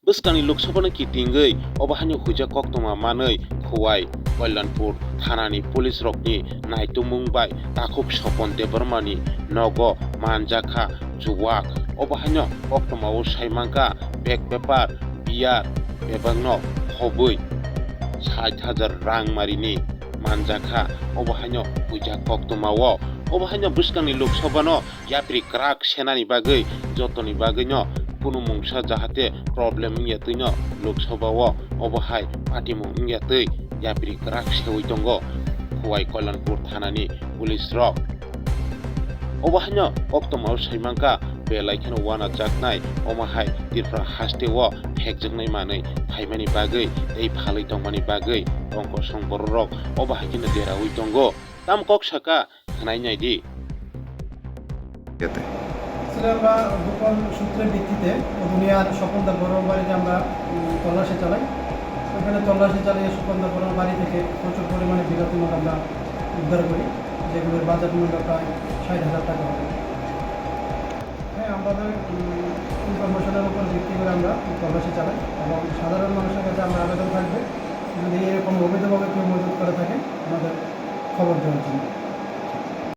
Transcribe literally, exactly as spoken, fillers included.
Bwskangni Lok Sabhano kitingwi obo haino huijak koktwma manwi Khowai Kalyanpur thanani police rokni naitumung bai takhuk Sopon Debbarmani nogo manjakha chuwak. Obo haino koktwmao saimankha bag bepar, beer bebakno hobwi sait hajar rang marini manjakha. Obo haino huijak koktwmao. Obo haino bwskangni Lok Sabhano yapri kwrak senani bagwi jotoni bagwino kunu mungsa jahate problem wngya twino Lok Sabhao obo hai patimung wngya twi yapri kwrak sewi tongo Khowai Kalyanpur thanani police rok. Obo haino koktwmao saimankha belai kheno wanajaknai omo hai Tripura hasteo phekjaknai manwi phaimani bagwi tei phalwi tongmani bagwi Rongkosong bororok obo hai kheno derawi tongo. Tamo kok saka khwnai nai di. আসলে আমরা গোপন সূত্রের ভিত্তিতে উদুনিয়ার স্বপন দা বড়ুয়ার বাড়িতে আমরা উম, তল্লাশি চালাই। ওখানে তল্লাশি চালিয়ে স্বপন দা বড়ুয়ার বাড়ি থেকে প্রচুর পরিমাণে বিলাতি মদ আমরা উদ্ধার করি, যেগুলোর বাজার মূল্য প্রায় ষাট হাজার টাকা হবে। হ্যাঁ, আমাদের ইনফরমেশনের উপর ভিত্তি করে আমরা তল্লাশি চালাই এবং সাধারণ মানুষের কাছে আমরা আবেদন থাকবে, যদি এরকম অবৈধভাবে কেউ মজুত করে থাকে, আমাদের খবর দেওয়ার জন্য।